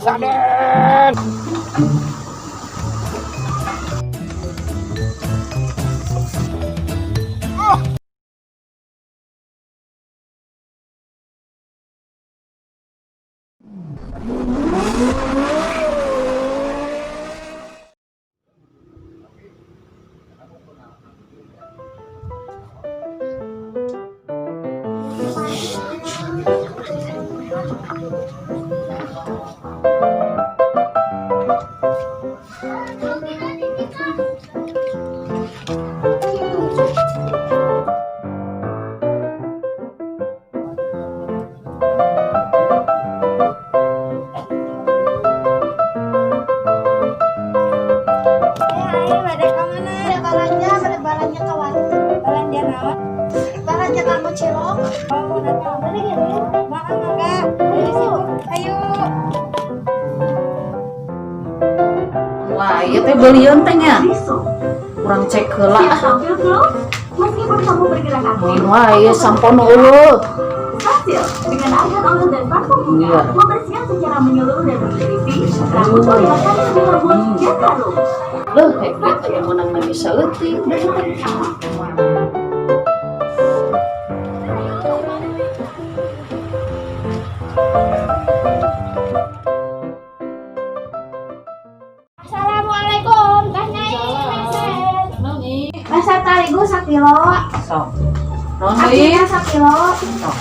Saden. Ayo, bade ka mana? Balanja, bade balanja ka warung. Balanja naon? Balanja kanggo cilok. Oh, datang. Bade ngiring. Mangga, mangga. Ayo, sibuk. Ayo. Wah, ieu teh beulieun teh nya. Urang cek heula ah. Tampil glow meskipun kamu bergerak aktif. Mun wae ieu sampon eueuh. Sunsilk dengan argan oil dan parfum bunga Iya. membersihkan secara menyeluruh dan bernutrisi rambut akan lebih lembut dan harum. Leuh, kayak duit teh meunang lagi saeutik. Assalamualaikum, Teh Nyai. Meset. Meset tarigu sakilo, Sok. Naon deui? acina sakilo. Sok.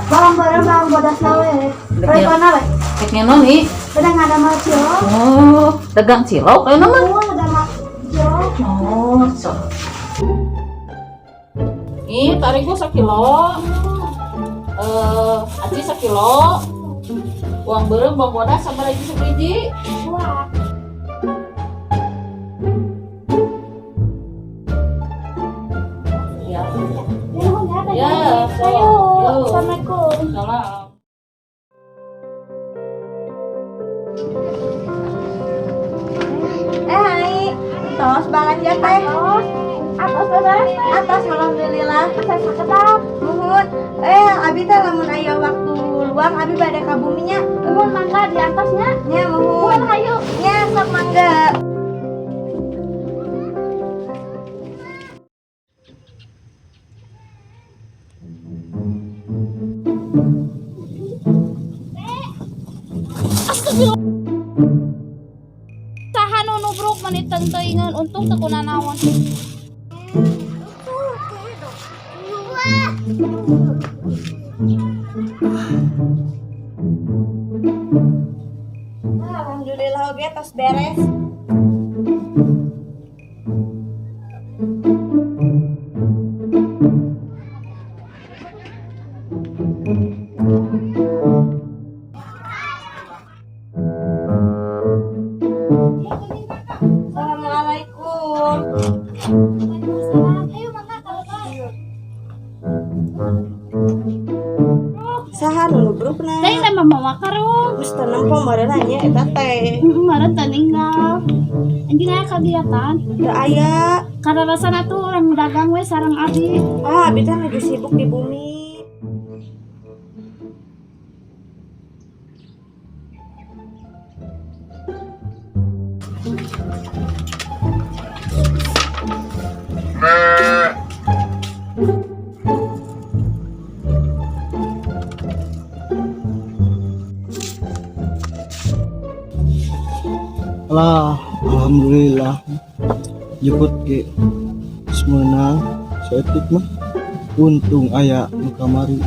Bawang beureum, bawang bodas we. Dek Mana we? Dek naon ih? Udah ngadamel cilok. Oh, dagang cilok ayeuna mah. Oh, ngadamel cilok. Oh, sok. Ih, tarigu sakilo. Eh, aci sakilo. Bawang beureum, bawang bodas sabaraha hiji sabiji? Dua. Ya. Nuhun ya, Teh Ya, Nyai. sok. Ayo. Yuk. Assalamualaikum. Salam. Eh, hai. Tos balanja teh. Atos beres. Atos alhamdulillah. Saya sakedap. Nuhun. Eh, abi teh lamun aya waktu luang abi bade ka buminya. Nuhun mangga di atasnya. Nya Nuhun muhun. hayu. Nya sok mangga. Saha nu nubruk meni teuingeun, untung teu kunanaon. Alhamdulillah oge tos beres. Assalamualaikum. Waalaikumsalam. Ayo mangga kalau. Saha nu nubrukna? Teh teh mah mawa karung. Geus teu nempo meureun nya eta teh. Heeh, meureun teu ninggal. Anjing aya kagiatan. Teu aya. Kararasana tuh urang dagang we sareng abi. Ah, abi teh lagi sibuk di bumi. Lah, alhamdulillah. Jemput ge geus meunang saeutik mah. Untung aya nu kamari.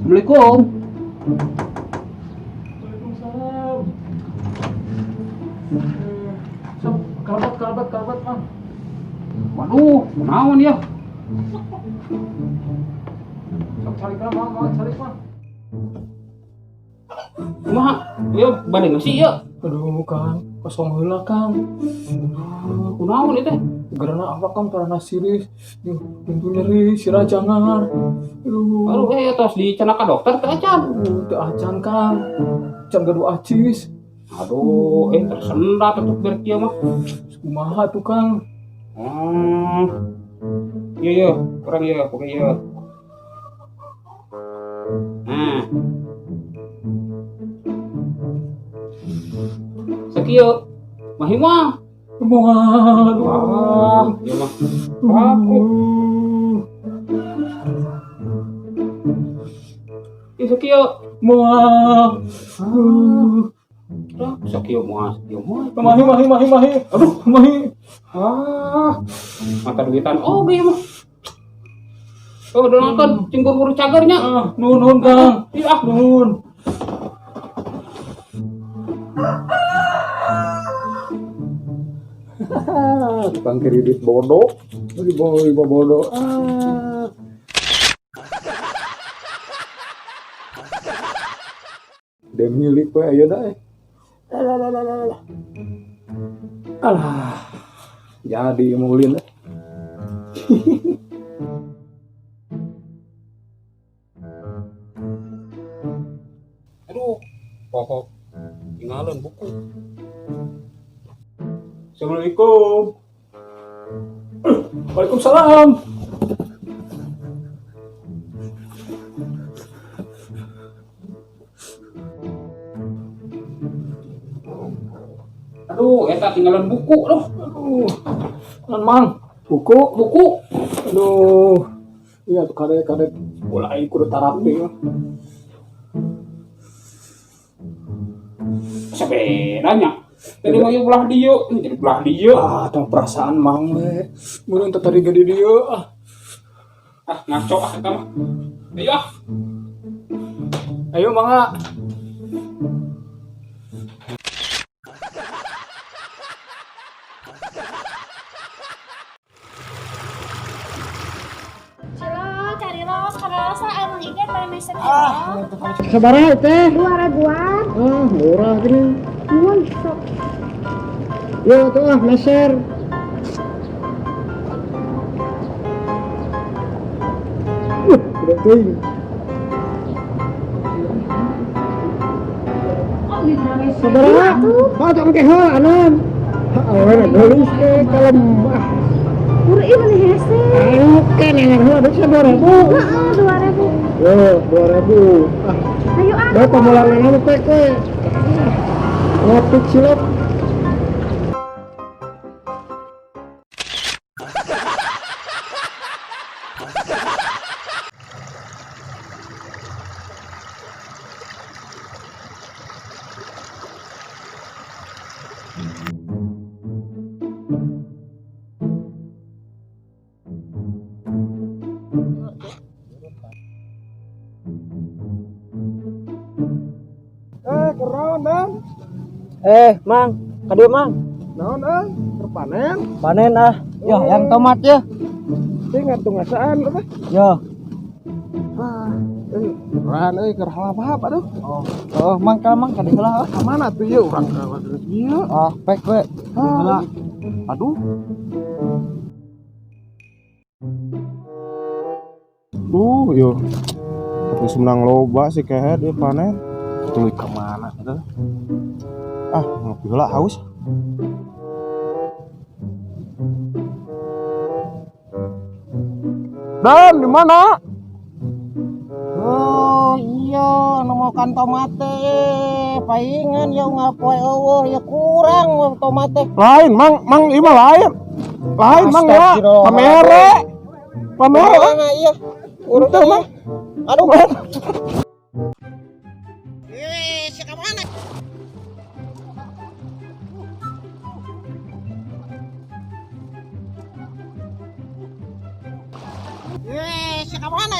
Assalamualaikum. Waalaikumsalam. Sob, kalabat kalabat kalabat, Mang. Waduh, kunaon ya? Sok calik lah, Mang, Mang, calik, Mang. Kumaha? Ieu bade ngeusi ieu. Aduh, Kang, kosong heula, Kang. Ah, kunaon ieu teh? Gerana apa, Kang, parana siris. Duh, pintu nyeri, sirah jangar. Aduh. Aduh, tos dicandak ka dokter teh acan. Aduh, teu acan, Kang. Can gaduh acis. Aduh, tersendat atuh biar kieu mah. Kumaha tuh, Kang? Iya, iya, kurang iya, pokoknya iya. Nah. Sakieu, mahi mah. Moal. Wah, ieu mah. Aku. Ieu sakieu. Moal. Ah, sakieu moal, sakieu moal. Mahi, mahi, mahi, mahi. Aduh, mahi. Ah, mata duitan oge ieu mah. Oh, udah nonton cinggur buru cagernya. Ah, nuhun, nuhun, Kang. Iya, ah. Nuhun. Tukang kredit bodoh, di bawah bodoh. Ah. Dia milik we ayeuna eh. Alah, alah, alah, alah. Alah. Jadi mulin. Aduh, pokok tinggalan buku. Assalamualaikum. Waalaikumsalam. Aduh, eta tinggalan buku loh. Aduh. Nan, Mang, buku, Buku. Aduh. Iya tuh kade kade mulai kudu tarapi mah. Sepedanya. Tadi mau belah dieu, ini jadi belah dieu. Ah, tong perasaan Mang we. Meureun teh tadi gede dieu ah. Ah, ngaco ah eta mah. Ayo ah. Ayo mangga. Cilok, cari lo, karena rasa emang ikan pada meser cilok. Sabaraha teh? 2 ribuan. Ah, murah gini. Nuhun sok. Yo tuh ah, meser. Udah teuing. Sabaraha? Ah, tak engke heula anan. Awewe geulis teh kalem ah. Buru ieu meuni hese. Anu kan yang heula deui 2000. Heeh, 2000. Yo, 2000. Ah, Ayo ah. da pamulangan teh ke. Ngopi cilok. Kerawan, Dan. Mang, kadieu Mang. Naon euy? Keur panen. Panen ah. Yo, yang tomat ya. Sing atuh ngasaan apa? Yo. Ah, urang euy keur halap-halap aduh. Oh, oh, Mang kalau Mang kadieu heula ah. Ka mana tuh ieu urang ka geus ieu? Ah, pek we. Kadieu heula. Aduh. Duh, yo. Tapi menang loba sih kehed ieu panen. Tuluy ka mana eta? Ah, ngopi heula haus. Dan di mana? Oh iya, nemukan tomate, paingan ya ngapoe eueuh ya kurang tomate. Lain, Mang, Mang ieu mah lain. Lain Mang ya. Pamere. Pamere. Mana iya? Urut Mang. Aduh. Eh, si ka mana? Eh, si ka mana?